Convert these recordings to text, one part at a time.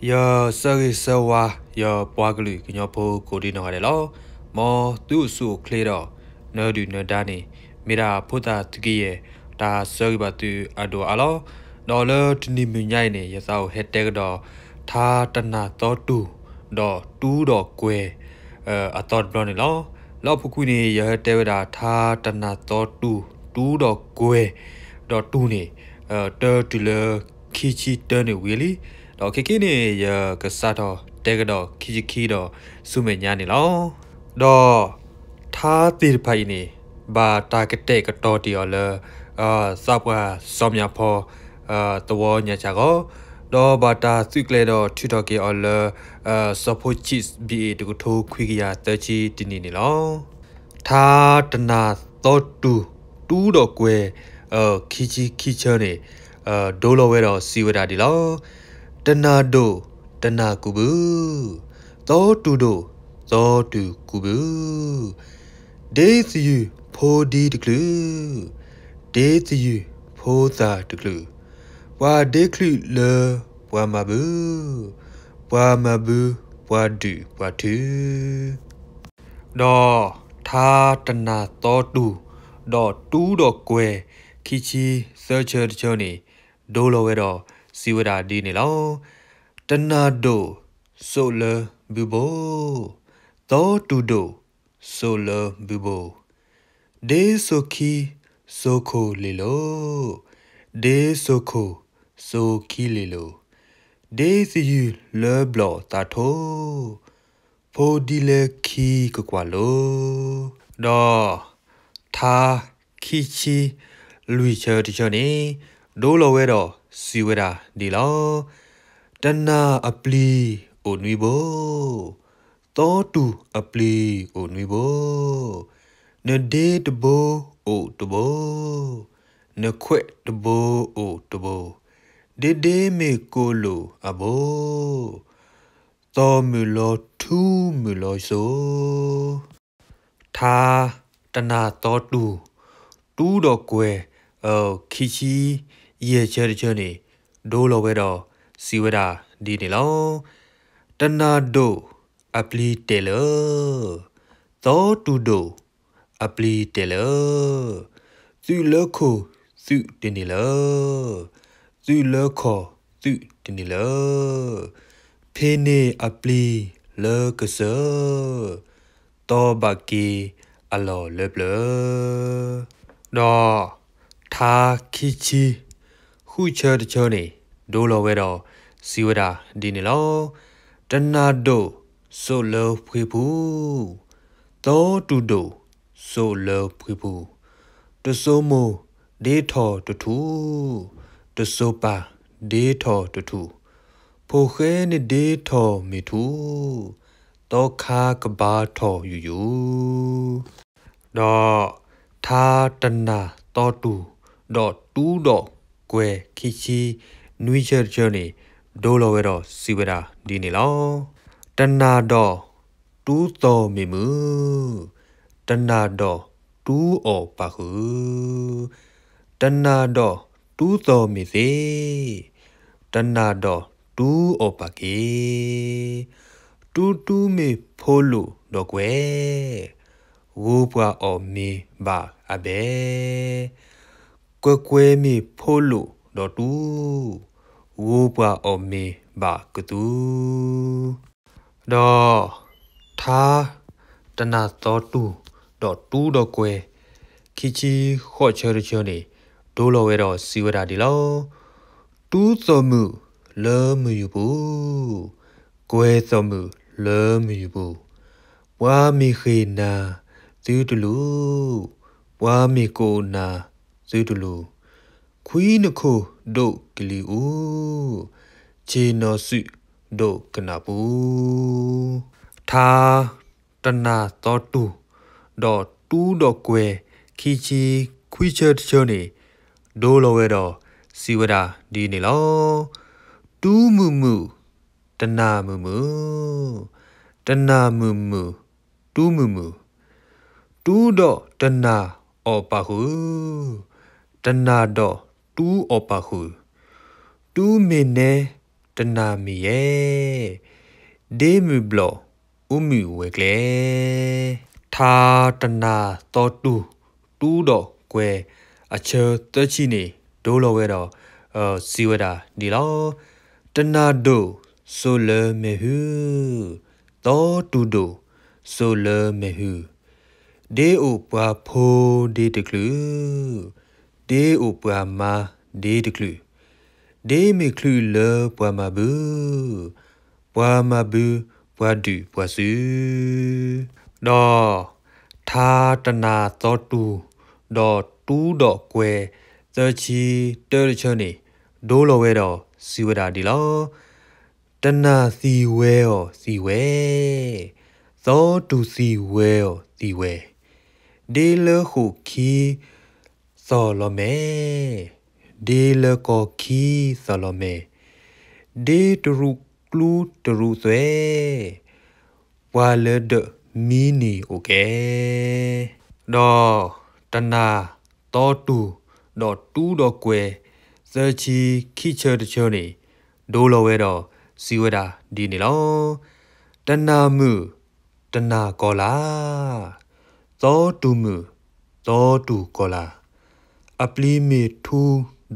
ယဆၢဂ့ၤဆၢဝါ ယပှၤကလုာ်ကညီဖိကိးဒံနီၢ်ဂၤဒဲးလီၤ. မ်သုအိၣ်ဆူၣ်အိၣ်ချ့ဒီး နၢဒုၣ်နၢဒါန့ၣ် မ့ၢ်ဒၣ်ဖိသၣ်သုးက့ယဲၢ် တၢ်ဆၢဂ့ၤဘၣ်သုအဒိၣ်အါလီၤ. ဒီးလၢတနံၤမုၢ်ညါအံၤန့ၣ် ယသးအိၣ်ဟဲတဲကဒီး ထါတနၢ်သီတူၢ် ဒီးတူဒီးကွဲၤ အသီတဘျီန့ၣ်လီၤ. လၢအပူၤကွံာ်န့ၣ် ယဟဲတဲဝဲဒၣ် ထါတနၢ်သီတူၢ် တူဒီးကွဲၤ ဒီးတူၢ်န့ၣ် တၢတုၤလၢခံဆံတၢန့ၣ်ဝံၤလံ. ဒီးခဲကနံၣ်န့ၣ် ယကစးထီၣ်တဲကဒီးခံဆံခံဒီးဆူမဲာ်ညါန့ၣ်လီၤ. ဒီးထါသ့ၣ်တဖၣ်အံၤန့ၣ် ဘၣ်တၢ်ကတဲာ်ကတီၤတ့ၢ်အီၤလၢ သးပှၢ်စီၤမၠၣ်ဖီ သဝီညါစှၤဂီၢ်, ဒီးဘၣ်တၢ်သုးကျဲၤဒီးထုးထီၣ်က့ၤအီၤလၢ စီၤဖိဆံး ဘံၣ်အ့ၣ် တကထိခွံကယၤသၢဆံတနံၣ်န့ၣ်လီၤ. ထါတနၢ်သီတူၢ် တူဒီးကွဲၤ ခံဆံခံဆၢန့ၣ် ဒိလီၤဝဲဒီးစံးဝဲဒၣ်ဒ်လီၤ. တနၢ်ဒိၣ်တနၢ်ကူးဘု, သီတူၢ်ဒိၣ်သီတူၢ်ကူးဘု, ဒ့သယုၢ်ဖိဒံတချုး, ဒ့သယုၢ်ဖိသၣ်တချုး, ပှၤဒ့ချုးလၢပှၤမၤဘု, ပှၤမၤဘုပှၤဒုၣ်ပှၤထု ဒီးထါတနၢ်သီတူၢ် ဒီးတူဒီးကွဲၤ ခံဆံသၢဆၢတဆၢန့ၣ် ဒိလီၤဝဲဒီးစံးဝဲဒၣ်ဒ်န့ၣ်လီၤ. တနၢ်ဒိၣ်စိးလၢဘုဘိ, သီတူၢ်ဒိၣ်စိးလၢဘုဘိ, ဒ့စိာ်ခံစိာ်ခိၣ်လ့ၣ်လိၤ, ဒ့စိာ်ခိၣ်စိာ်ခံလ့ၣ်လိၤ, ဒ့သယုၢ်လၢဘျီၣ်သးထိ, ဖိဒံလၢခံကကွၢ်လိၤ, ဒီးထါခံဆံလွံၢ်ဆၢတဆၢန့ၣ် ဒိလီၤဝဲဒီးစံးဝဲဒၣ်ဒ်လီၤ. တနၢ်အပျံၤအိၣ်နွံဘိ, သီတူၢ်အပျံၤအိၣ်နွံဘိ, နဒ့တဘိအိၣ်တဘိ, နခွဲးတဘိအိၣ်တဘိ, ဒ့ဒ့မ့ၢ်ကိၣ်လိာ်အဘိ, သီၣ်မုၢ်လီၤထူမုၢ်လီၤစိၤ ထါတနၢ်သီတူၢ် တူဒီးကွဲၤ ခံဆံယဲၢ်ဆၢတဆၢန့ၣ် ဒိလီၤဝဲဒီးစံးဝဲဒၣ်ဒ်န့ၣ်လီၤ. တနၢ်ဒိၣ်အပျံၤတဲာ်လၢာ်, သီတူၢ်ဒိၣ်အပျံၤတဲာ်လၢာ်, သုးလၢခိၣ်သုးတန့ၢ်လၢာ်, သုးလၢခီၣ်သုးတန့ၢ်လၢာ်, ဖံးန့ၢ်အပျံၤလၢကစၢၢ်, သီဘၣ်က့ၤအလီၢ်လၢပျၢၤ ဒီးထါခံဆံဃုဆၢတဆၢန့ၣ် ဒိလီၤဝဲဒီးစံးဝဲဒၣ်ဒ်န့ၣ်လီၤ. တနၢ်ဒိၣ်စိးလၢဖှံဖု, သီတူၢ်ဒိၣ်စိးလၢဖှံဖု, တစိမိၢ်ဒ့ထီၣ်တထူၣ်, တစိပၢ်ဒ့ထီၣ်တထူၣ်, ဖိၣ်ဃဲန့ၣ်ဒ့ထီၣ်မ့ၢ်ထူၣ်, သီခါကဘါထီၣ်ယူၢ်ယူၢ် ဒီးထါတနၢ်သီတူၢ် ဒီးတူဒီးကွဲၤခံဆံနွံဆၢတဆၢန့ၣ် ဒိလီၤဝဲဒီးစံးဝဲဒၣ်ဒ်န့ၣ်လီၤ. တနၢ်ဒီးတူသီၣ်မ့ၢ်မုာ်, တနၢ်ဒီးတူအီၣ်ပာ်ဃုာ်, တနၢ်ဒီးတူသီၣ်မ့ၢ်သ့, တနၢ်ဒီးတူအီၣ်ပာ်က့ၤ, တူတူမ့ၢ်ဖိလိာ်ဒီးကွဲၤ, ဂိၤပှၤအီၣ်မ့ၤဘၣ်အဘဲ, ကွဲၤကွဲၤမ့ၢ်ဖိလိာ်ဒီးတူ, ဂိၤပှၤအီၣ်မ့ၤဘၣ်ကသူ ဒီးထါတနၢ်သီတူၢ် ဒီးတူဒီးကွဲၤ ခံဆံဃိးဆၢတဆၢန့ၣ် ဒိလီၤဝဲဒီးစံးဝဲဒၣ်ဒ်လီၤ. တူသီၣ်မုာ်လၢမုာ်ယူၤပူၤ, ကွဲၤသီၣ်မုာ်လၢမုာ်ယူၤပူၤ, ပှၤမ့ၢ်ဃ့ၢ်နၤသုတလူၤ, ပှၤမ့ၢ်ကိးနၤသုတလူၤ, ခွံနခိၣ်ဒိၣ်ကလံၤအူ, ဆ့ၣ်နီၤစုၣ်ဒိၣ်ကနၣ်ပူၤ ထါတနၢ်သီတူၢ် ဒီးတူဒီးကွဲၤ ခံဆံခွံဆၢတဆၢန့ၣ် ဒိလီၤဝဲဒီးစံးဝဲဒၣ်ဒ်န့ၣ်လီၤ. တူမုာ်မုာ်, တနၢ်မုာ်မုာ်, တနၢ်မုာ်မုာ်တူမုာ်မုာ်, တူဒီးတနၢ်အီၣ်ပာ်ဃုာ်, တနၢ်ဒီးတူအီၣ်ပာ်ဃုာ်, တူမ့ၢ်နဲ တနၤမ့ၢ်ယဲ, ဒ့မုၢ်ဘျီၣ်အူမုၢ်ဝဲၤကျဲ. ထါတနၤသီတူၢ် တူဒီးကွဲၤ အဆၢသၢဆံန့ၣ် ဒိလီၤဝဲဒီး စံးဝဲဒၣ်ဒ်လီၤ. တနၤဒိၣ်စိာ်လၢမဲာ်ဟူ, သီတူၢ်ဒိၣ်စိာ်လၢမဲာ်ဟူ, ဒ့အိၣ်ပှၤဖိဒ့တချုး, ဒ့အိၣ်ပှၤမါဒ့တချုး, ဒ့မ့ၢ်ချုးလၢပှၤမၤဘု, ပှၤမၤဘုပှၤဒုၣ်ပှၤစု, ဒီး ထါတနၤသီတူၢ် ဒီးတူဒီးကွဲၤ သၢဆံတၢတဆၢန့ၣ် ဒိလီၤဝဲဒီးစံးဝဲဒၣ်ဒ်လီၤ. တနၤသံဝဲအီၤသံဝဲ, သီတူၢ်သံဝဲအီၤသံဝဲ, ဒ့လၢဃိာ်ခံသီၣ်လီၤမဲာ်, ဒ့လၢကီၢ်ခံသီၣ်လီၤမဲာ်, ဒ့တရူးကျူတရူးသွဲ, ပှၤလၢဒၢးမံနံၤအိၣ်ကဲ, ဒီးတနၤသီတူၢ် ဒီးတူဒီးကွဲၤ သၢဆံခံဆၢတဆၢန့ၣ် ဒိလီၤဝဲဒီးစံးဝဲဒၣ်ဒ်န့ၣ်လီၤ. တနၤမုာ် တနၤကီၤလၤ, သီတူၢ်မုာ် သီတူၢ်ကီၤလၤ, အပျံၤမ့ၢ်ထူ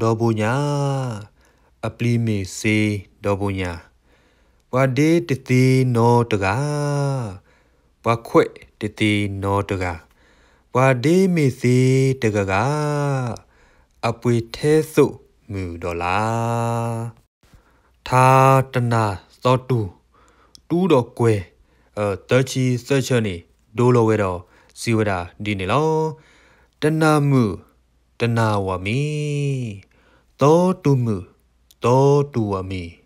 ဒီဘိညါ, အပျံၤမ့ၢ်စ့ဒီဘိညါ, ပှၤဒ့တသ့နီတဂၤ, ပှၤခွဲးတသ့နီတဂၤ, ပှၤဒ့မ့ၢ်သ့တဂၤဂၤ, အပှ့ၤထဲသိးမုၢ်ဒီးလါ. ထါတနၤသီတူၢ် တူဒီးကွဲၤ သၢဆံသၢဆၢန့ၣ် ဒိလီၤဝဲဒီးစံးဝဲဒၣ်ဒ်န့ၣ်လီၤ. တနၤမုာ် တနၤဝၤမံၤ, သီတူၢ်မုာ် သီတူၢ်ဝၤမံၤ,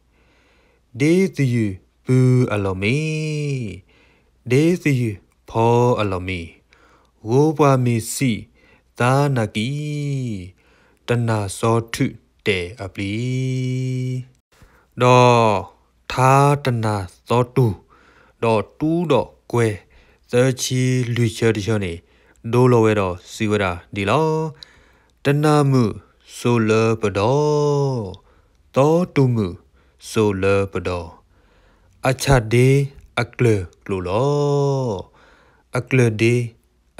ဒ့သယုၢ်ပုၢ်အလီၢ်မံၤ, ဒ့သယုၢ်ဖီအလီၢ်မံၤ, ဂိၤပှၤမ့ၢ်ဆံးသါနာ်က့ၤ, တနၤစီၤထုးတဲာ်အပျံၤ ဒီးထါတနၤသီတူၢ် ဒီးတူဒီးကွဲၤ သၢဆံလွံၢ်ဆၢတဆၢန့ၣ် ဒိလီၤဝဲဒီးစံးဝဲဒၣ်ဒ်လီၤ. တနၤမုာ်စိာ်လၢပဒီ, သီတူၢ်မုာ်စိာ်လၢပဒီ, အဆၣ်ဒ့အကျၢၤကျိာ်လီၤ, အကျၢၤဒ့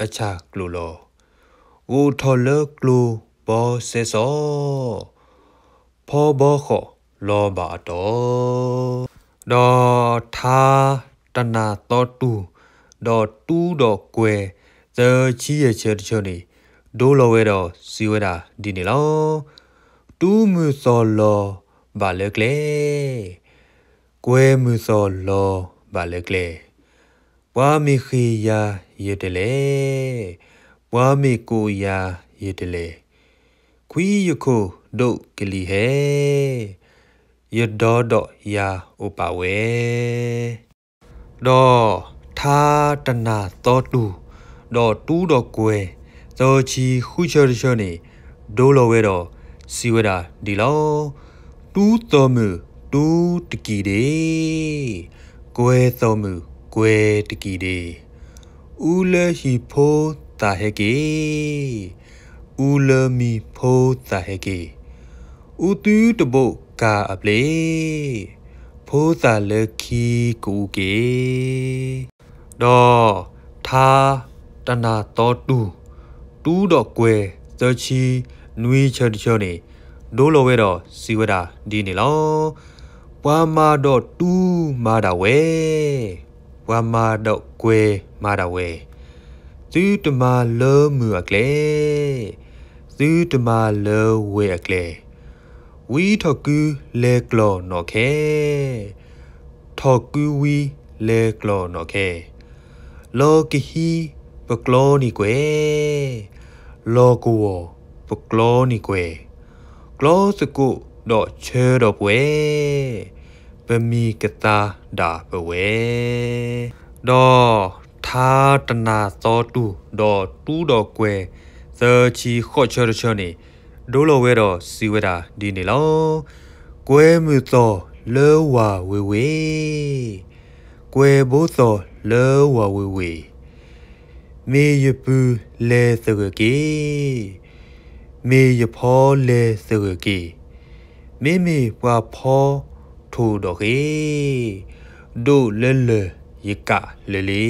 အဆၣ်ကျိာ်လီၤ, ဂိၢ်ထီၣ်လၢကျိၤဘီစဲစီ, ဖီဘီဃီၣ်လီၤဘၣ်အတီၤ, ဒီးထါတနၤသီတူၢ် ဒီးတူဒီးကွဲၤ သၢဆံယဲၢ်ဆၢတဆၢန့ၣ် ဒိလီၤဝဲဒီးစံးဝဲဒၣ်ဒ်န့ၣ်လီၤ. တူမုၢ်သီၣ်လီၤဘၣ်လၢကျဲ, ကွဲၤမုၢ်သီၣ်လီၤဘၣ်လၢကျဲ, ပှၤမ့ၢ်ဃ့ၢ်ယၤယတလဲၤ, ပှၤမ့ၢ်ကိးယၤယတလဲၤ, ခွံယခိၣ်ဒိၣ်ကလံၤဟဲ, ယဒီဒီးယၤအိၣ်ပာ်ဝဲ, ဒီးထါတနၤသီတူၢ် ဒီးတူဒီးကွဲၤ သၢဆံဃုဆၢတဆၢန့ၣ် ဒိလီၤဝဲဒီးစံးဝဲဒၣ်ဒ်လီၤ. တူသီၣ်မုာ်တူတကံၢ်ဒ့, ကွဲၤသီၣ်မုာ်ကွဲၤတကံၢ်ဒ့, အူလၢဟံၣ်ဖိသၣ်ဟဲက့ၤ, အူလၢမံၤဖိသၣ်ဟဲက့ၤ, အူသုတဘိးကၤအဘျ့, ဖိသၣ်လၢခံကအူက့ၤ, ဒီးထါတနၤသီတူၢ် တူဒီးကွဲၤ သၢဆံနွံဆၢတဆၢန့ၣ် ဒိလီၤဝဲဒီးစံးဝဲဒၣ်ဒ်န့ၣ်လီၤ. ပှၤမၤဒီးတူမၤဒၣ်ဝဲ, ပှၤမၤဒီးကွဲၤမၤဒၣ်ဝဲ, သုတမၤလၢမုၢ်အကျဲ, သုတမၤလၢဝဲၢ်အကျဲ, ဝံထီၣ်ကုလဲၤကျီၢ်နီၣ်ခဲ, ထီၣ်ကုဝံလဲၤကျီၢ်နီၣ်ခဲ, လီၤကဟံးပကျီန့ၢ်ကွဲၢ်, လီၤကဝီၤပကျီန့ၢ်ကွဲၢ်, ကျီသကိးဒီးဆၢဒီးပှဲၤ, ပမံၤကသါဒၣ်ပဝဲ, ဒီးထါတနၤသီတူၢ် ဒီးတူဒီးကွဲၤ သၢဆံဃိးဆၢတဆၢန့ၣ် ဒိလီၤဝဲဒီးစံးဝဲဒၣ်ဒ်န့ၣ်လီၤ. ကွဲၤမုၢ်သီၣ်လၢဝၤဝ့ၤဝ့ၤ, ကွဲၤဘိသီၣ်လၢဝၤဝ့ၤဝ့ၤ, မ့ၢ်ယပုၢ်လဲၤသဂၢၢ်က့ၤ, မ့ၢ်ယဖီလဲၤသဂၢၢ်က့ၤ, မ့မ့ၢ်ပှၤဖီ ထိၣ်ဒီးဃ့, ဒိၣ်လၢလၢၢ်ယကးလၢာ်လံ.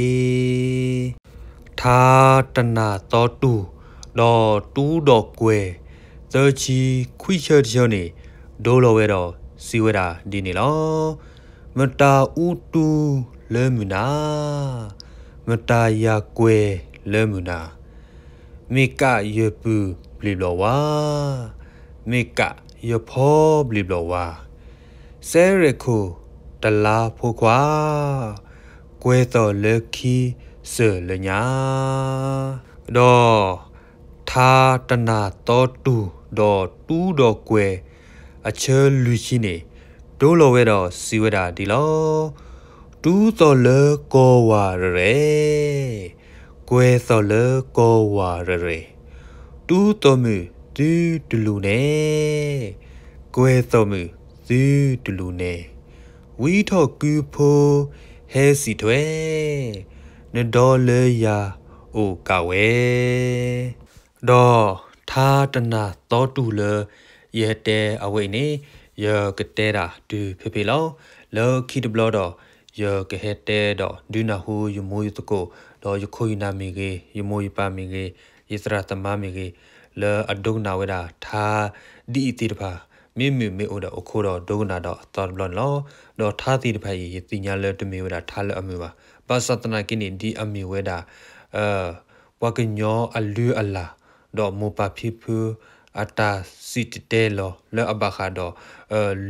ထါတနၢ်သီတူၢ် ဒီးတူဒီးကွဲၤ သၢဆံခွံဆၢတဆၢန့ၣ် ဒိလီၤဝဲဒီးစံးဝဲဒၣ်ဒ်န့ၣ်လီၤ. မတၤအူတူၢ်လၢမုၢ်နၤ, မတၤယၤကွဲၤလၢမုၢ်နၤ, မ့ၢ်ကးယပုၢ်ဘျံးဘျီၣ်ဝါ, မ့ၢ်ကးယဖီဘျံးဘျီၣ်ဝါ, စဲရဲၣ်ခိၣ်တလါဖိခွါ, ကွဲၤသီၣ်လၢခံစၢၢ်လၢညါ, ဒီး ထါတနၢ်သီတူၢ် ဒီးတူဒီးကွဲၤ အဆၢလွံၢ်ဆံန့ၣ် ဒိလီၤဝဲဒီးစံးဝဲဒၣ်ဒ်လီၤ. တူၢ်သီၣ်လၢကီၢ်ဝၤရဲၣ်ရဲၣ်, ကွဲၤသီၣ်လၢကီၢ်ဝၤရဲၣ်ရဲၣ်, တူၢ်သီၣ်မုၢ်သုတလူၤနဲၣ်, ကွဲၤသီၣ်မုၢ်သုတလူၤနဲၣ်, ဝံထီၣ်ကုဖိဟဲစံၣ်ထွဲ, နဒီလၢယၤအိၣ်ကးဝဲ ဒီးထါတနၢ်သီတူၢ်လၢ ယဟဲတဲအဝဲအံၤန့ၣ် ယကတဲဒၣ်တုၤဖဲဖဲလီၤ. လၢခံတဘျီဒီး ယကဟဲတဲဒီးဒုးနၢ်ဟူယမိၢ်ယသကိး ဒီးယခိၣ်ယနၢ်မ့ၢ်ဂ့ၤ, ယမိၢ်ယပၢ်မ့ၢ်ဂ့ၤ, ယသရၣ်သမါမ့ၢ်ဂ့ၤ, လၢအဒိကနၣ်ဝဲဒၣ်ထါဒ်အံၤသ့ၣ်တဖၣ် မ့ၢ်မုာ်မ့ၢ်အိၣ်ဒီးအိၣ်ခိးဒီးဒိကနၣ်ဒီးအသီတဘျီန့ၣ်လီၤ. ဒီးထါသ့ၣ်တဖၣ်အံၤ ယသ့ၣ်ညါလၢတမ့ၢ်ဝဲဒၣ်ထါလၢအမုာ်ဘၣ်. ဘၣ်ဆၣ်သနာ်က့န့ၣ် ဒ်အမ့ၢ်ဝဲဒၣ် ပှၤကညီအလုၢ်အလၢ် ဒီးမိၢ်ပၢ်ဖံဖု အတၢ်စံၣ်တဲၤတဲလီၤလၢအဘၣ်ဃးဒီး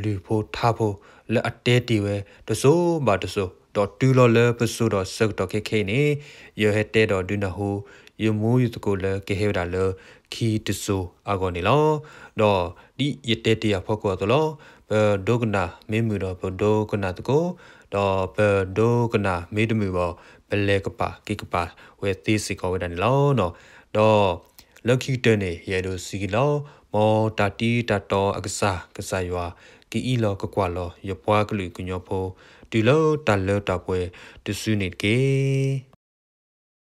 လုၢ်ဖိထါဖိ လၢအတဲတ့ၢ်ဝဲတစိၤဘၣ်တစိၤ ဒီးတုၤလီၤလၢပစိၤဒီးဆၢကတီၢ်ခဲခဲအံၤန့ၣ် ယဟဲတဲဒီးဒုးနၢ်ဟူ ယမိၢ်ယသကိးလၢကဟဲဝဲဒၣ်လၢခံတစိၤအဂီၢ်န့ၣ်လီၤ. ဒီးဒ်ယတဲတ့ၢ်အဖီခိၣ်အသိးလီၤ. ပဒိကနၣ်မ့ၢ်မုာ်ဒီးပဒိကနၣ်သကိး, ဒီးပဒိကနၣ်မ့ၢ်တမုာ်ဘၣ် ပလဲၤကပၤက့ၤကပၤဝဲသ့စ့ၢ်ကီးဝဲဒၣ်န့ၣ်လီၤ. ဒီးလၢခံကတၢၢ်န့ၣ် ယအဲၣ်ဒိးစံးက့ၤလီၤ. မ်တၢ်တံတၢ်တီအကစၢ် ကစၢ်ယွၤ ကအံးလီၤကကွၢ်လီၤ ယပှၤကလုာ်ကညီဖိ တုၤလၢတၢ်လၢတၢ်ပှဲၤတစုန့ၣ်တက့ၢ်.